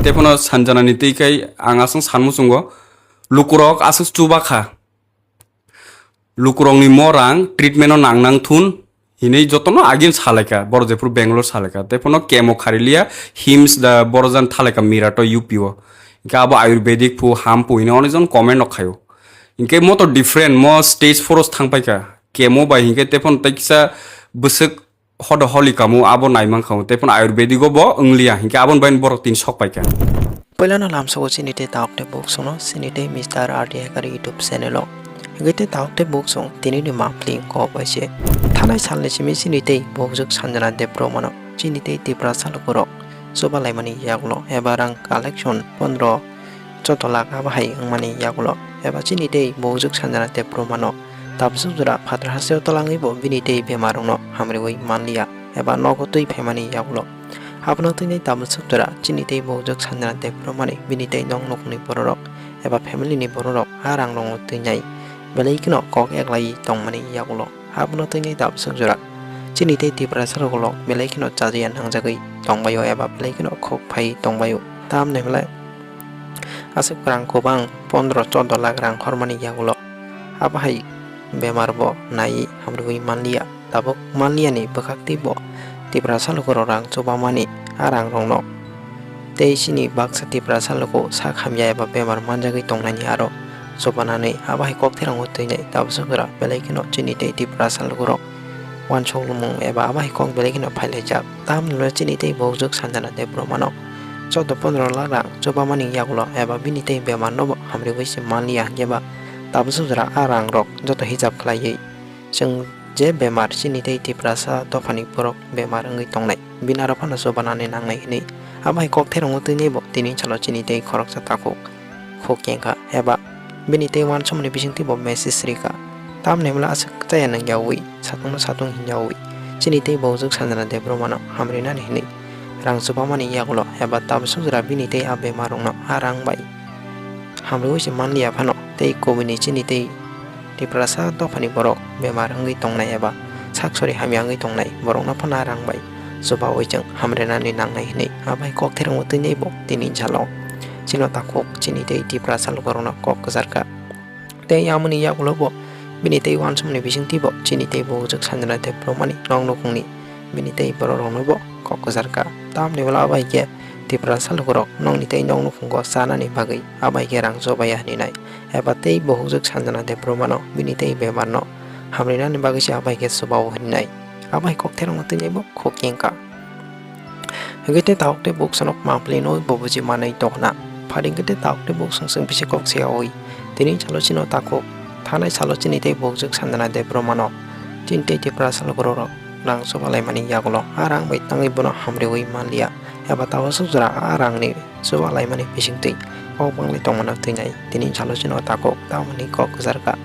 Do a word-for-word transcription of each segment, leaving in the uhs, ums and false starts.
Tei phano Sanjana ni twi khai ang aswk san muchungo, lukurok aswk chuba kha. Lukurokni morang treatment o nang nang thun hinwi jotono agin salaikha, borok jephuru Bangalore salaikha, tei phano chemo khariliya, hims da borok jan thalaikha Mirato U P o. Hinkhe abo ayurvedic phu, ham phu hinwi onek jon comment rok khaio. Hinkhe mo to different, mo stage four o thang paikha. Chemo bai hinkhe tei phano tei kisa bwswk hodo holi kamo abo nai mankha, tei phano ayurvedic o bo wngliya, hinkhe aboni bai borok tin sok paikha. Poilano lamsogo chini tei taok tei buksongno chini tei Mister R D Hacker YouTube channel o. Hingke tei taok tei buksong tini ni mapli kok bai se. Thanai salni simi chini tei bokjwk Sanjana Debbarmano chini tei Tiprasa lukurok chuba laimani yagulo eba rang collection pondro choudo lakh abo hai wngmani yagulo eba chini tei bokjwk Sanjana Debbarmano tabswk jora phatar hasteo twlangwi bo bini tei bemarokno hamriwi manliya eba nogo twi phaimani yagulo. Abono twi nai tabswk jora chini tei bokjwk Sanjana Debbarmani bini tei nok nukni bororok eba family ni bororok a rang rokno twi nai belai kheno kok eklai tongmani yagulo. Abono twi nai tabswk jora chini tei Tiprasa lukurok belai kheno chajiya nangjagwi tongbaio eba belai kheno khok phai tongbaio. Tamni hwnle aswk rang kwbang pondro choudo lakh rang hormani yagulo abo hai bemar bo naiwi hamrwi manliya. Tabuk manliyani bwkhak tei bo Tiprasa lukurok rang chubamani a rang rokno tei chini baksa Tiprasa luku sak hamya eba bemar manjagwi tongnani aro chubanani abo hai kok therangwi twi nai tabswk jora belai kheno chini tei Tiprasa lukurok wansukmung eba abo hai kok belai kheno phailaijak. Tamni hwnle chini tei bokjwk Sanjana Debbarmano choudo pondro lakh rang chubamani yagulo eba bini tei bemar no bo hamriwi se manliya hinkhe ba tabswk jora a rang rok joto hijab khlaiwi chwng je bemar chini tei Tiprasa dophani borok bemar wngwi tongnai bini aro phano chubanani nangnai hinwi abo hai kok therangwi twi nai bo tini salo chini tei khoroksa takhuk khuk kengkha eba bini tei wansukmani bisingtwi bo message rikha. Tamni hwnle aswk chaya nangyawi satungno satung hinyawi chini tei bokjwk Sanjana Debbarmano hamrinani hinwi rang chubamani yagulo eba tabswk jora bini tei a bemarokno a rang bai hamriwi se manliya phano tei kubuni chini tei Tiprasa dophani borok bemar wngwi tongnai eba sak sori hamya wngwi tongnai borokno phano a rang bai chubawi chwng hamrinani nangnai hinwi abai kok therangwi twi nai bo tini salo chini takhuk chini tei Tiprasa lukurokno kok kwcharkha. Tei amoni yagulo bo bini tei wansukmani bisingtwi bo chini tei bokjwk Sanjana Debbarmani nok nukungni bini tei bororokno bo kok kwcharkha. Tamni ulo abo hai khe Tiprasa lukurok nokni tei nok nukungo chanani bagwi abo hai khe rang chubaya hinwi nai eba tei bokjwk Sanjana Debbarmano bini tei bemarno hamrinani bagwi se abo hai khe chubao hinwi nai. Abo hai kok therangwi twi nai bo khuk kengkha. Hingke tei tabuk tei buksanok mapli no bo buji manwi tongna. Phari hingke tei tabuk tei buksong chwng bisi kok se yawi. Tini salo chini takhuk thanai salo chini tei bokjwk Sanjana Debbarmano chini tei Tiprasa lukurok rang chuba laimani yagulo a rang bai tangwi bono hamriwi manliya eba tabaswk jora a rangni chuba laimani bisingtwi kok bangwi tongmano twi nai. Tini salo chini takhuk tamoni kok kwcharkha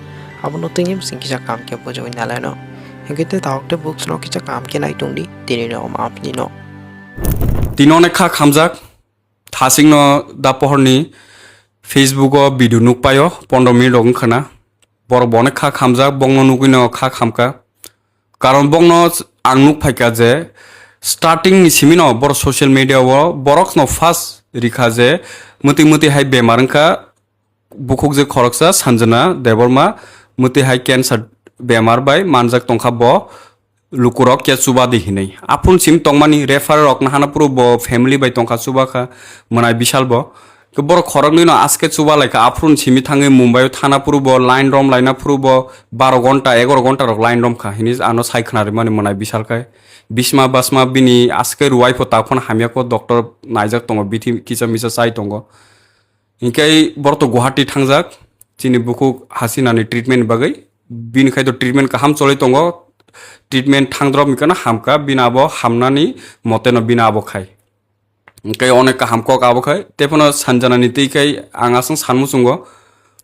abono twi nai bising kisa kam khe bujiwi nalaino. Hingke tei tabuk tei buksano kisa kam khe nai tongdi tini no mapli no. Tini onek kha khamjak, thasingno da pohorni Facebook o video nukpaio, pondro minute rok wngkhana. Borok bo onek kha khamjak, bongno nugwino kha khamka. Karon bongno ang nuk phaikha je starting ni simino borok social media o borokno first rikha je mwtwi mwtwi hai bemar wngkha, bukhuk je khoroksa Sanjana Debbarma mwtwi hai cancer bemar bai manjak tongkha bo lukurok khe chuba di hinwi. Aphuru simi tongmani referral rok nahana phuru bo family bai tongkha chuba kha mwnai bisal bo. Khe borok khoroknwi no aske chuba laikha aphuru simi thangwi Mumbai o thana phuru bo line rom laina phuru bo baro gonta egaro gonta rok line rom kha hinwi ano sai khna rimani mwnai bisal khai. Bisma basma bini aske ruwai pho tak phano hamya kho doctor naijak tongo bithi kisa misa chai tongo. Hinkhe borok to Guwahati thangjak, chini bukhuk hasinani treatment bagwi. Bini khai to treatment kaham choli tongo, treatment thangdrop hinkhe no hamkha, bini abo hamnani moteno bini abo khai. Hinkhe onek kaham kok abo khai, tei phano Sanjanani twi khai ang aswk san muchungo,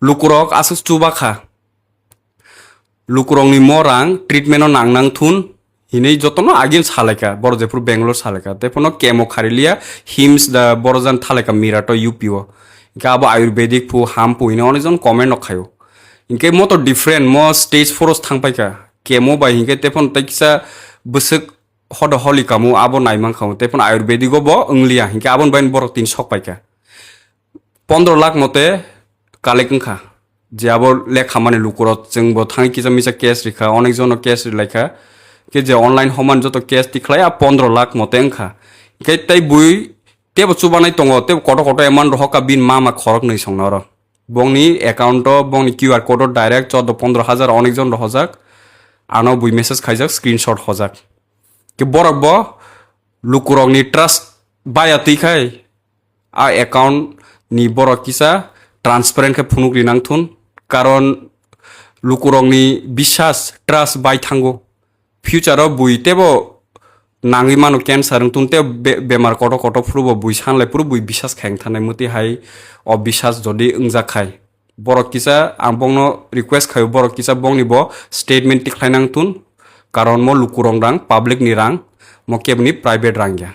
lukurok aswk chuba kha. Lukurokni morang treatment o nang nang thun hinwi jotono agin salaikha, borok jephuru Bangalore salaikha, tei phano chemo khariliya, hims da borok jan thalaikha Mirato U P o. Hinkhe abo ayurvedic phu, ham phu hinwi onek jon comment rok khaio. Hinkhe mo to different, mo stage four o thang paikha. Chemo bai hinkhe tei phano tei kisa bwswk hodo holi kamo abo nai mankha, tei phano ayurvedic o bo wngliya, hinkhe aboni bai borok tin sok paikha. pondro lakh mote collect wngkha. Je abo lekhamani lukurok chwngbo thangwi kisa misa case rikha, onek jono case rilaikha. Ke je online homan joto case tikhlai a pondro lakh mote wngkha. Ke tei bui tebo chubanai tongo, tebo koto koto amount rohokha bin mama khorok nwi songno oro. Bongni account o, bongni Q R code o direct chordo pondro hajar onek jon rohojak. Ano bui message khaijak, screenshot hojak. Ke borok bo lukurokni trust baya twi khai a account ni borok kisa transparent khe phunuk ri nang thun. Karon lukurokni bisas, trust bai thango. Future o bui tebo nangwi mano cancer wng tun tebo be-, bemar koto koto phuru bo bui sanlai phuru bui bisas khaiyang thanai muti hai o bisas jodi wngjak khai. Borok kisa ang bongno request khaio, borok kisa bongni bo statement tikhlai nang thun, karon mo lukurok rang, public ni rang, mo kebni private rang ya.